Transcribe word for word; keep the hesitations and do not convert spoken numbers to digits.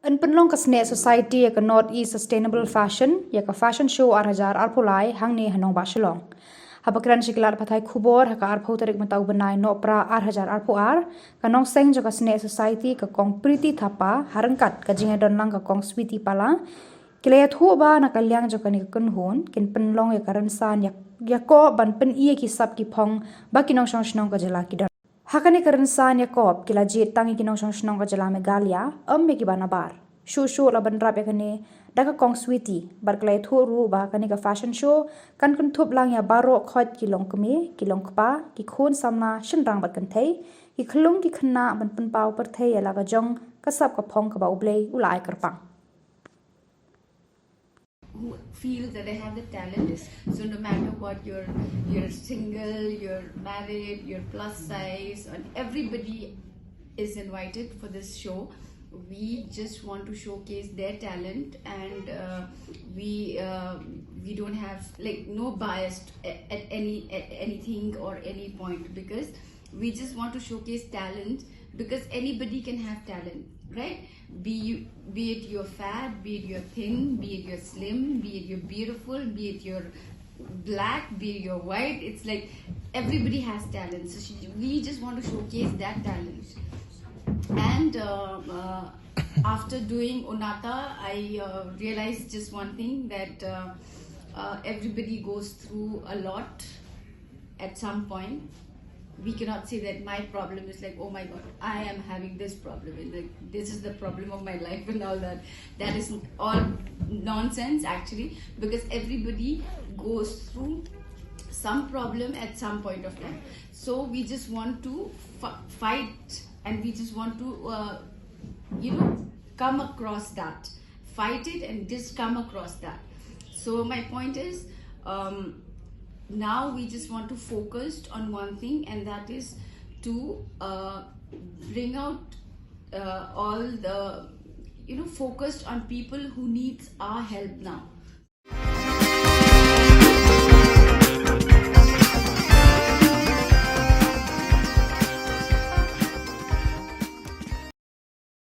Kan pynlong ka Snieh Society ïa ka North East Sustainable Fashion ïa ka Fashion Show ar hajar arphew lai hangne ha nongbah Shillong. Haba kren sha ki lad pathai khubor ha ka arphew tarik mynta u bnai Nohprah ar hajar arphew ar, ka nongseng jong ka Snieh Society ka Kong Priti Thapa ha ryngkat ka jingïadonlang ka Kong Sweety Pala, ki la ïathuh ba na ka liang jong kane ka kynhun kin pynlong ïa ka rynsan ïa, ïakob ban pyni ïa ki sap ki phong ba ki nongshong shnong ka jylla ki don. Ha kane ka rynsan ïakob ki la jied tang ïa ki nongshong shnong ka jylla Meghalaya, ym ïa ki ba nabar. Shuh shuh la bynrap ïa kane da ka Kong Sweety bad ka la ïathuh ruh ba kane ka fashion show kan kynthup lang ïa baroh khoit ki longkmie, ki longkpa, ki khun samla, shynrang bad kynthei, ki khyllung ki khynnah ban pynpaw pyrthei ïa la ka jong ka sap ka phong kaba U Blei u la ai kyrpang. Who feel that they have the talent. So no matter what, you're you're single, you're married, you're plus size, and everybody is invited for this show. We just want to showcase their talent, and uh, we uh, we don't have, like, no bias at, at any at anything or any point, because we just want to showcase talent, because anybody can have talent, right? Be you, be it you're fat, be it you're thin, be it you're slim, be it you're beautiful, be it you're black, be it you're white. It's like everybody has talent. So she, we just want to showcase that talent. And uh, uh, after doing Onata, I uh, realized just one thing, that uh, uh, everybody goes through a lot at some point. We cannot say that my problem is like, "Oh my God, I am having this problem, and like, this is the problem of my life," and all that. That is all nonsense, actually, because everybody goes through some problem at some point of time. So we just want to f- fight, and we just want to, uh, you know, come across that, fight it, and just come across that. So my point is, um, now we just want to focus on one thing, and that is to uh, bring out uh, all the, you know, focused on people who needs our help now.